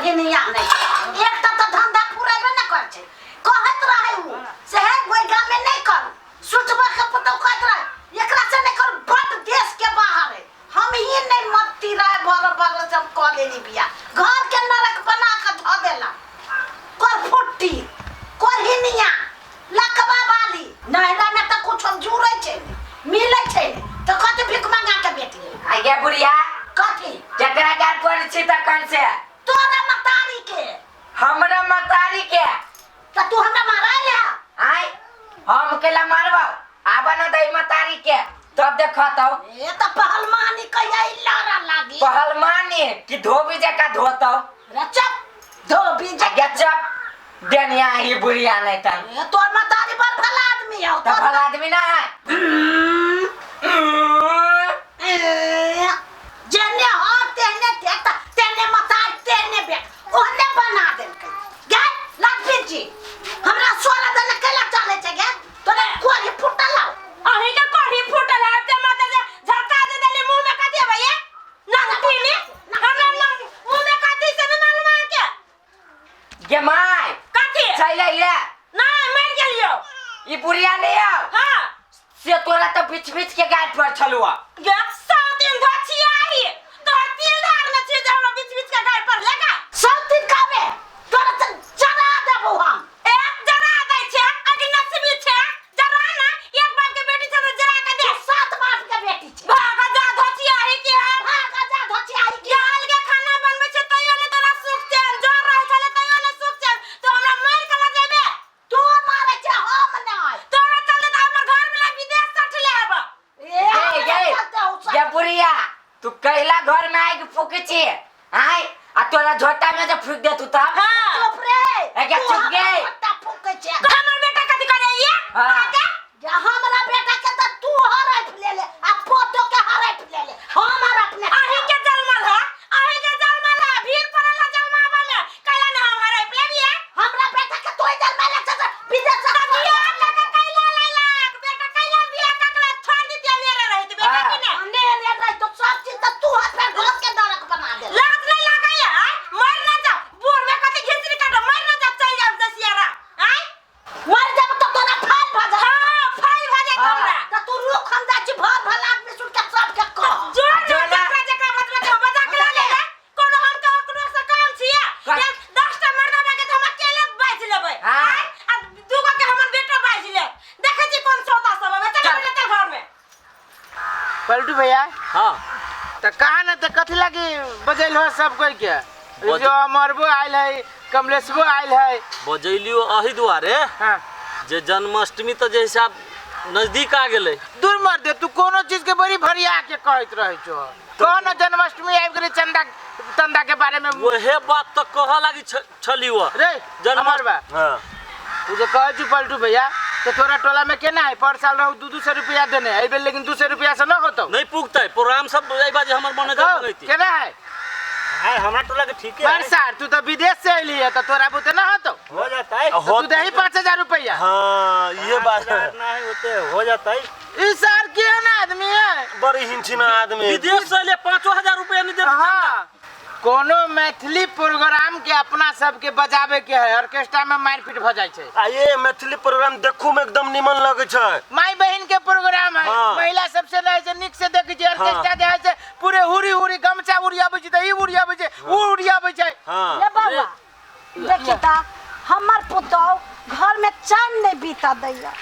कोढ़िनिया नहि एकटा तऽ धंधा पुरेबे ने करै छै। कहैत रहै उ से हे ओहि गाममे नहि करू, सुटबा के पुतहु कहैत रहै एकरा से नहि करू, बड देश के बाहर है। हम ही नहीं मत्ती रहे भर भर से हम कऽ लेली बियाह, घर के नरक बना के धऽ देला। करफुट्टी कोढ़िनिया लकवा वाली नहरा में तऽ कुछो जुड़ै छै नहि, मिलै छै नहि, तऽ कथी भीख मंगा के बेटी आ गे बुढ़िया, कथी केकरा गार पड़ै छी तखन से? तोरा मतारी के। हमरा मतारी के? तऽ तू हमरा मारै ले? आय हम केला मारबौ, आब न दई मतारी के तब देखतौ। ए तऽ पहलवानी कहिया ई लड़ा लागी? पहलवानी कि धोबी जका धोतौ। रे चुप, धोबी आ गे चुप देनिया ही बुढ़िया नहीं तन। ए तोर मतारी बड़ भला आदमी हौ। तो भला आदमी ना है। ए, जेने हो तेने बेटा, तेने मतारी तेने बेटा, ओहने बना देलकै। गे लड़की जी हमरा 16 दिन केला चले छै गे, तोरा कोरी फुटल हौ। अहीं के कोढ़ी फूटल है ते माता जे झटका दे देली मुंह में कथी भैया नंगटी ने हमरा मुंह में कथी से नहीं मालूम है के। गे my कथी चल ले ना मर गेलियो ई बुढ़िया नहीं आओ। हां से तोरा तो बीच बीच के गाछ पर छलुआ। गे 100 दिन धछिया ही तो तीन धार न छी जे हमरा बीच बीच के गाछ पर लेगा। 100 दिन कावे तोरा तो जरा देबो हम। एक जरा दै छै अगे नसीबी छै जरा ना, एक बाप के बेटी छै त जरा के दे। 7 बाप के बेटी छै। भागा जा धछिया ही के है। भागा जा धछिया ही के। गाल के खाना बनबै छै तैयो ने तोरा सुख चैन, जर रहै छले तैयो ने सुख चैन, तो हमरा मार के ल जेबे। तू मारे छै हम नै। तोरा चलते त हमर घर वाला विदेश सटले हब। ए गे गे गे बुढ़िया तू कैला घर में आइग फूकै छी आय, आ तोरा झोटा में जे फूक दे तू तब। हां चुप रे। ए गे चुप गे। झोटा फूकै छै। हमर बेटा कथि करे ये? हां। आगे? जे हमरा बेटा के त तू हरप ले ले आ पोतो के हरप ले ले, हम हरप ले। अहीं के जलमल है, अहीं के जलमल है, भीड़ पड़ल है जलमावा में, कैला न हम हरप लेबिए? हमरा बेटा के तू जलमल है से विदेश से बियाह क के कैला लैलक बेटा, कैला बियाह क के छोड़ दितिया मेरे रहत बेटा की ने? ने रे रह तो सब चीज त तू हाथ पर घर के नरक बना दे। लाज नहीं लागैया? आय मर न जा बूढ़ में कथि घिसरी काटो, मर न जा चल जा दसियारा। आय मर जब तो तोरा फाइल भ जा। हां फाइल भ जात हमरा। त तू रुक, हम जाइ छी भर भला आदमी सुन के सब के कह। जो जो ना। जेकरा जेकरा बजबे के बजा के ले ले, कोनो हम के कोनो से काम छिया। कर। 10 टा मर्दा के त हम अकेले बाजि लेबै। हां। आय आ दूगो के हमर बेटा बाजि ले, देखै छी कोन सौदा सब अबै। चल बेटा चल घर में। पलटू भैया। हां। त कहा न त कथि लागी बजैल हो सब कोई के? जो अमरबो आयल है, कमलेशबो आयल है। बजैलियो अही दुआरे। हां। जे जन्माष्टमी त जे हिसाब नजदीक आ गेलै। दूर मर दे तू, कोनो चीज के बड़ी भरिया के कहैत रहै छो। कोन जन्माष्टमी आबि गेलै चंदा तंदा के बारे में? वहे बात त कह लागी छलियो रे अमरबा। हां। तू जे कहै छी पलटू भैया तो तोरा टोला में केना है? पर साल रहू 200 रुपया देने, एहि बेर लेकिन 200 रुपया से न होतौ। नहीं पुगतै प्रोग्राम सब एहि बाजे हमर मैनेजर मंगैती। केना है? है हमरा टोला के ठीक है। पर साल तू तो विदेश से अइली है त तोरा बुते न होतौ। हो जाता है। तो तू दही 5000 रुपया। हां ये बात है। ना है होते हो जाता है। ई साल के ना आदमी है? बड़ी हिंचिना आदमी। विदेश से अइले 5000 रुपया नहीं दे। हां। कोनो मैथिली प्रोग्राम के अपना सबके बजावे के है, ऑर्केस्ट्रा में मारपीट भ जाय छै। आ ये मैथिली प्रोग्राम देखू में एकदम निमन लगे छै। माई बहिन के प्रोग्राम है। हाँ। महिला सबसे रहे छै निक से देखै छै, ऑर्केस्ट्रा जे है से पूरे हुरी हुरी गमछा उड़ियाबै छै त ई उड़ियाबै छै, उ उड़ियाबै छै। हां। ले बाबा देखी त हमर पुतौ घर में चैन नहीं बीता दैया।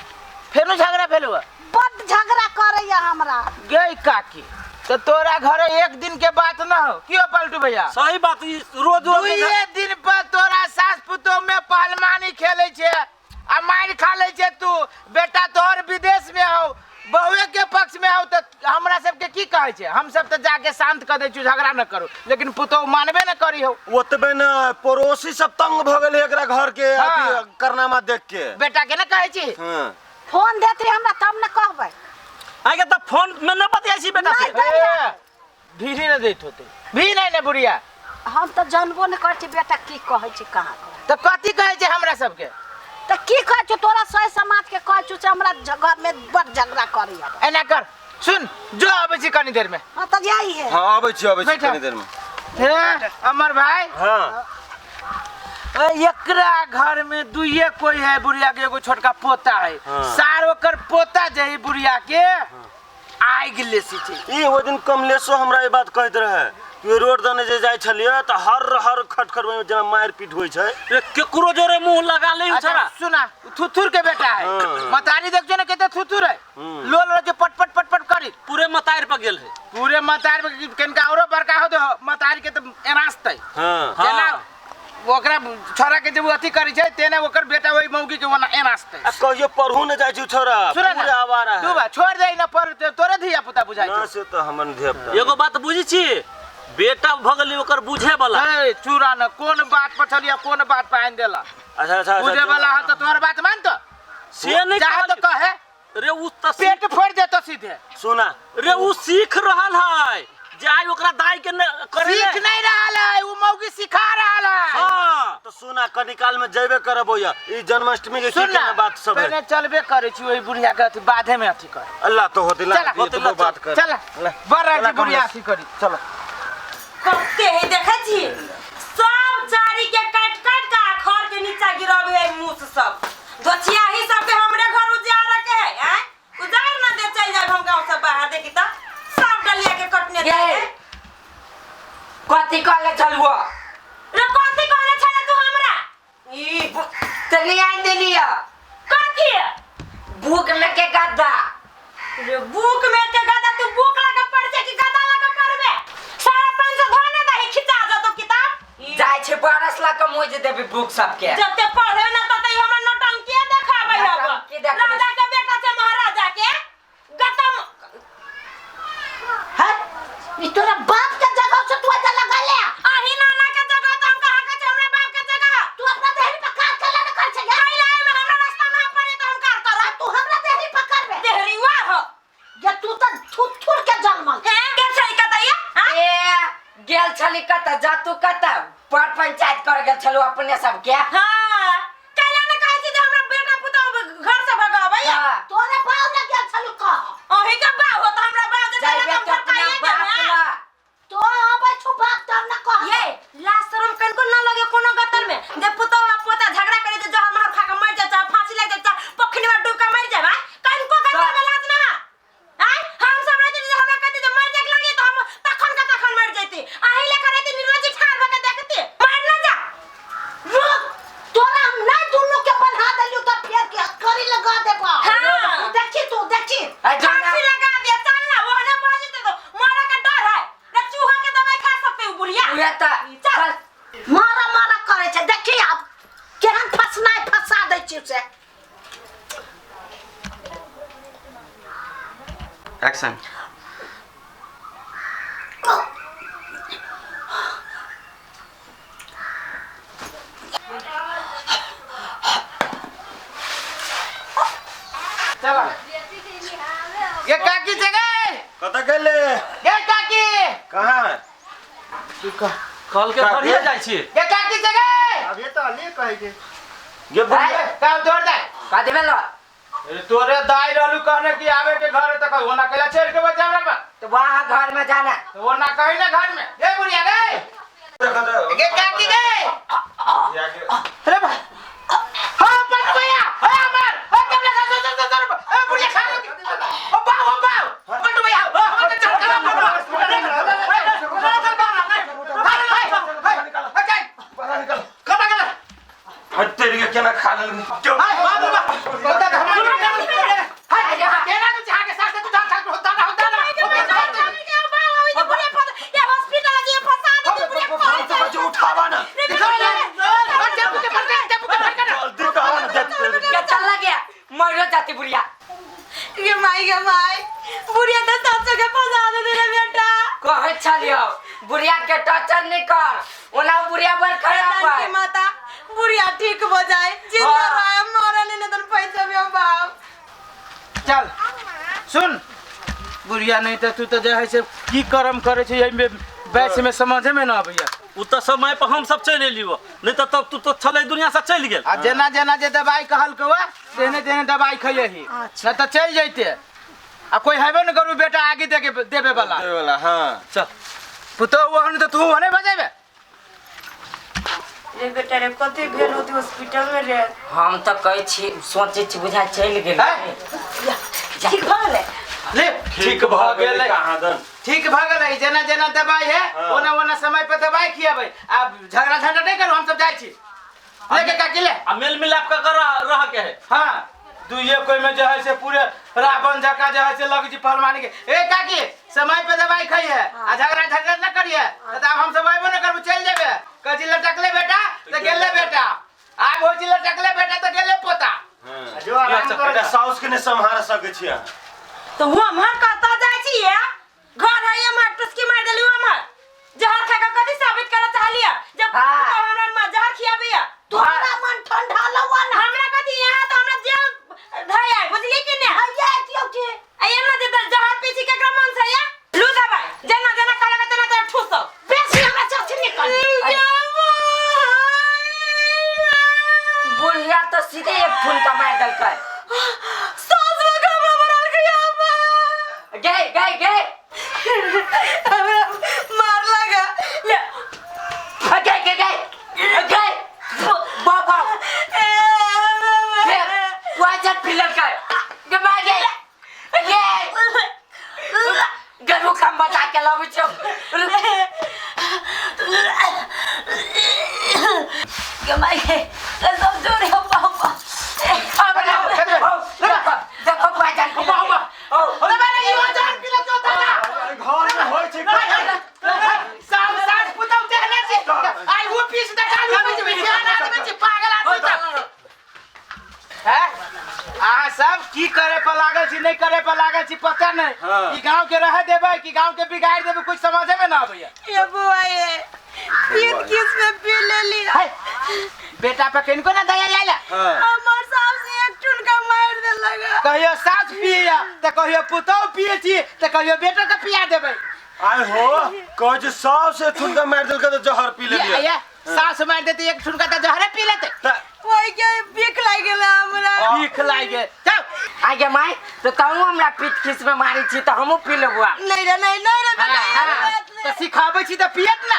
फेनो झगड़ा भेलौ? बड झगड़ा करैया हमरा। गे काकी तो तोरा घरे एक दिन के बात न हो क्यों पलटू भैया? सही बात, ई रोज रोज दुइये दिन पर तोरा सास पुतोह में पहलवानी खेले छे आ मार खा ले छे तू। बेटा तोहर विदेश में हो, बहुए के पक्ष में हो, तो हमरा सबके की कहै छे? हम सब तो जाके शांत कर दै छी, झगड़ा न करू, लेकिन पुतोह मानबे न करी हो। ओतबे न पड़ोसी सब तंग भ गेल एकरा घर के हाँ। अथी करनामा देख के। बेटा के न कहै छी? हां। फोन देती हमरा तब न कहबै। आगे त फोन में न बतियाइ छी बेटा से। नहीं दैया। ए, भीड़ी न दैत होते, भी नहीं ने बुढ़िया। हम त जानबो न करै छी बेटा की कहै छी कहाँ कहै। त कथी कहै छै हमरा सबके? त की कहै छौ? तोरा सही समाज के कहै छौ से हमरा घर में बड़ झगड़ा करैया। एना कर सुन, जो आबै छी कनी देर में। हां त जाइ है। हां आबै छी, आबै छी बैठा। कनी देर में। हे अमर भाई। हां। एकरा घर में दुइये कोई है बुढ़िया के एगो छोटका पोता है। हाँ। सार ओकर पोता जे है बुढ़िया के आगि लेसी छै। ई ओहि दिन कमलेशो हमरा ई बात कहैत रहे कि रोड दने जे जाइ छलियै तऽ हर हर खटखट में जेना मारि पीट होइ छै। रे केकरो जोरे मुंह लगा ले अच्छा छड़ा। सुना, थुथुर के बेटा है। हाँ। मतारी देखছো ना केते थुथुर है। हम्म। लोल रहे छै पट पट पट पट करी। पूरे मतार पर गेल है। पूरे मतारी पर कनिका औरो बड़का हो दो मतारी के तऽ एनासतै। हाँ। हाँ। जेना ओकरा छोरा के जब अथी करै छै तेना ओकर बेटा ओहि मौगी के ओना एनासतै। आ कहियो पढ़ू ने जाइ छै छोरा, सुन ना, पूरे आवारा है। दू बा छोड़ दे ना पर तोरे धिया पुता बुझाइ ना छौ। से तऽ हमर धिया पुता। एगो बात बुझी छी, बेटा भऽ गेलै ओकर बुझे वाला। ए चूरा न कोन बात पर छलिया कोन बात पर आनि देला। अच्छा अच्छा अच्छा, बुझे वाला है तऽ तोहर बात मान तो। से नहीं चाहे तो कहलियै। कहे। रे उ तऽ पेट फोड़ देतो सीधे। सुना रे उ सीख रहल है जे आइ ओकरा दाई के न करे सीख नहीं रहल है उ मौगी सिखा रहल है। हां तो सुना कनिकाल में जेबे करब भैया ई जन्माष्टमी के की सुन ना केना बात सब है। पहले चलबे करे छी ओई बुढ़िया के अथी बाधे में अथी कर। अल्लाह तो होते ला चला, ये तो बात कर। चल बड़ चला, राजी बुढ़िया कमलेश। अथी करी। चल कते है देखै छी सब चारी के काट काट के खर के नीचा गिरावे है मूस सब दोछिया ही सब के हमरे घर उजार के है हैं उजार ना दे चल जाए हम गांव से बाहर देखी त सब डलिया के कटने ये। जाए। कथी कहले छलुआ? रे कथी कहले छले तू हमरा? ई तनी आनि देलिया। कथी? बुक में के गद्दा। रे बुक में के गद्दा तू बुक लगा पढ़ छे कि गद्दा लगा पढ़बे? सारा 500 धोने दही खिचा जतो किताब। जाइ छै बरस ला के मोज देबी बुक सबके। जते पढ़े ना तते हमरा नौटंकी देखाबै हब। नौटंकी देखाबै। राजा के बेटा छै महाराजा के गतम है ई तोरा बाप के जगह से तू ऐसा लगा ले। अही नाना के जगह त हम कहा के छै हमरा बाप के जगह। तू अपना देहरी पर कार चला न कर छै। कैला में हमरा रास्ता में पड़े त हम कार करब। तू हमरा देहरी पर करबे। देहरी वा हो ये तू त थुथुर के जन्मल। हे के छै कतैया? ए गेल छली कत जातू कत पर पंचायत कर गेल छलु अपने सबके। हां कैला न कहै छी जे हमरा बेटा पुतहु घर से भगाबै। हां तोरे बाप न गेल छलु कह। अही के बाप हो त हमरा बाप जे जाइबे हम त अपना भगाइए बाप देबै। ला। तो आबै छु बाप तब न कह। ये लास्ट शरम कनको न लगे कोनो गतल में जे पुतहु आ पोता झगड़ा करे जे जहर मार खा के मर जा चाहे फांसी लग जा चाहे पोखरी में डूब के मर जाए कनको गतल में लाज ना आय। हम सब रहते जे हमरा कहते जे मर जाए लगे त हम तखन के तखन मर जैती। आही लेखा रहती निर्लज्ज ठाड़ भ के देखती मर न जा। रुक तोरा हम नहीं दुनू के बन्हा देलियो त फेर के करी लगा देबो। हां देखी तू देखी। आ जोना फांसी लगा दे चल ना ओहने बाजी ते तो मारा के डर है रे चूहा के दवाई खा सकते हो बुढ़िया। उहे त चल। मारा मारा करे छै देखी आब केहन फसनाय फसा दै छी से। एक्शन। चला ये काकी जगह कतऽ गेले? ये काकी कहाँ? तू कह कल के घरिये जाइ छी। ये काकी जगह अभी तो अली कहै छै। ये बुढ़िया का तोड़ दे का देबे लो? तोरे दाई रहलू कहने कि आवे के घर त कह ओना कैला चढ़ के बचा हमरा पर। तो वहाँ घर में जाना। तो ओना कहि ना घर में। ये बुढ़िया गए ये काकी गए। अरे बा हां पट भैया ए अमर ए कमला सर सर सर ए बुढ़िया खा ले। ओ बाव ओ बाव पट भैया हमर के चढ़ के हट तेरी के केना खा लेल। हाय बाबू बा बता दे हमर हाय केना तू चाह के साथ तू जान खा होता ना होता ना। उठावा ना जल्दी कहा ना देख तेरी। क्या चल लग गया मरो जाती बुढ़िया। ये माई गे माई बुढ़िया तो सासू के फंसा दे रे बेटा। कहै छलियो बुढ़िया के टॉर्चर नहीं कर ओना बुढ़िया बड़ खराब जानकी है। माता बुढ़िया ठीक हो जाए जिंदा रहे मरे नहीं तो पैसा भी बाप। चल सुन बुढ़िया नहीं तो तू तो जे है से की कर्म करे छै एहिमे बैस में समझे में ना आबैया। उ त समय पर हम सब चलि एलियो नहीं त तब तू तो छलै दुनिया से चलि गेल। आ जेना जेना जे दवाई कहलकौ तेने तेने दवाई खइयही न त चलि जैते। आ कोई हेबे न करू बेटा आगे दे के देबे वाला देबे वाला। हां चल पुतोहु ओहन त तू ओहने बजेबे। रे बेटा रे कथी भेल होती हॉस्पिटल में रे? हम तो कहै छी सोचै छी बुझा चलि गेल। ठीक भ गेलै? ले ठीक भ गेलै। कहाँ दन ठीक भ गेलै। जेना जेना दवाई है ओना ओना समय पर दवाई खियाबै। आब झगड़ा झंझट नहीं करू, हम सब जाइ छी लेके काकी ले। आ मेल मिलाप का कर रह के है। हाँ दुइये कोई में जो है से पूरे रावण जका जो है से लगे छी पहलवानी के। ए काकी समय पे दवाई खाई है आ झगड़ा झंझट न करिए। तो आब हम सब अयबो न करबो, चलि जेबे। कजी लटकले बेटा तो गेले बेटा, आब हो छी लटकले बेटा तो गेले पोता। जो आराम कर साउस के ने सम्हार सकै छी अहाँ। तो हम कतऽ जाइ छी? घर है हमर टुसकी मार देली हमर। जहर खा के कथी साबित करऽ चाहलियै? जब हमरा माँ जहर खियाबैया। तोरा मन ठंडा लवा ना। हमरा कथी यहाँ तो हमरा जेल धइ आइ, बुझली कि ने? हैया एतियौ के आ एना जे जहर पी छी केकरा मन से या? लू दबाई जेना जेना कहलक तेना तेना ठूसब। बेसी हमरा चाची निकल। बुढ़िया तो सीधे एक फूल कमाए देलकै। सास में हमरा मरल गया। गए गए गए हमरा मार लगा ले। गए गए गए गए बाबा पॉइजन पी लेलकै। गए गए गए गरू कम बचा के लाबै छियौ। गे माय गे सब जोरे बाबा। देखो पॉइजन पी लेलकै। घर में होय छै। सास सास पुतौ देखने छी आइ वो पीस त कालू पीस बिहान आदमी छी पागल आदमी सब हैं। अहाँ सब की करे पर लागल छी नहीं करे पर लागल छी पता नहीं। ई गांव के रह देबै कि गांव के बिगाड़ देबै कुछ समझे में ना आबैया। ये बुआ ये पीत किस में पी ले लिया। बेटा पे किनको ना दया आइला। हमर सास एक टुनका मार देलक। कहियो सास पिया त कहियो पुतौ पिए छी त कहियो बेटो के पिया देबै। आय हो कहै छै सास से ठुनका मार देलकै त जहर पी लेलियै। ये सास मार देते एक ठुनका त जहरे पी लेते। ओइ के बिख लागि गेल हमरा। बिख लागि गेल। चल आगे my तो तहु हमरा पीठ खीस में मारै छी त हमहु पी लेबो। नहीं रे नहीं नहीं रे बेटा त सिखाबै छी त पियत ना।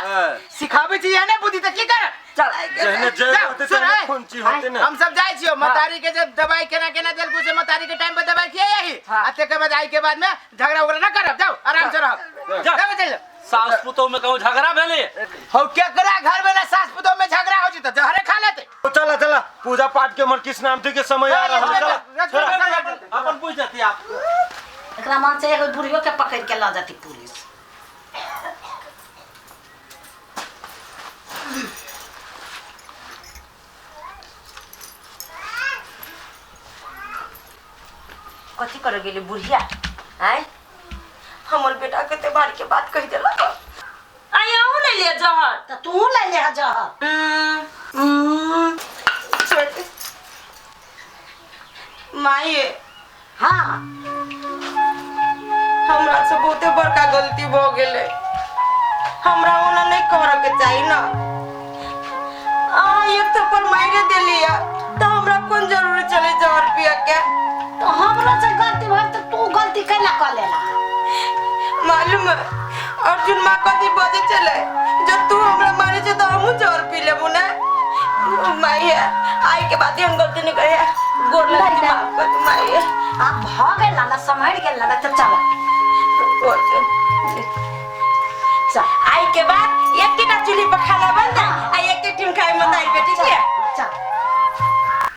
सिखाबै छी एने बुद्धि त की करत? चल जहने जे होते तहने खुंची होते ना। हम सब जाइ छियो मतारी के जब दवाई केना केना देलकू से मतारी के टाइम पर दवाई खियाही आ तेकर बाद आई के बाद में झगड़ा उगड़ा ना करब। जाओ आराम से रहब। जाओ चल। सास पुतौ में कहूं झगड़ा भेले हो केकरा घर में ना सास पुतौ में झगड़ा हो छी त जहरे खा लेते। चला चला पूजा पाठ के मन कृष्ण नाम के समय आ रहल। चला अपन पूछ जाती आप। एकरा मन से एगो बुढ़ियो के पकड़ के ल जाती पुलिस। कथी कर गेली बुढ़िया? आय हमर बेटा के ते बार के बात कहि देलक। आय अहूँ ले ले जहर। त तू ले ले जहर। माई हाँ हमरा से बहुते बड़का गलती भ गेलै। हमरा ओना नहीं करे के चाही ना। आ एक थप्पड़ मारे देलिया त हमरा कोन जरूरी चले जहर पिया के? तो हमरा से गलती भइल त तू गलती कैला क लेला? मालूम है अर्जुन माँ कथी बजे चले जब तू हमरा मारे छे त हमहु जहर पी लेबू ना। माई आई के बाद हम गलती नहीं करे। गोर लग माफ कर दे माई। अब भ गेल ना सम्हार गेल ना त चल। चल आई के बाद एक टा चूल्ही पर खाना बनता आ एक टीम खाए मत आई बेटी के। चल।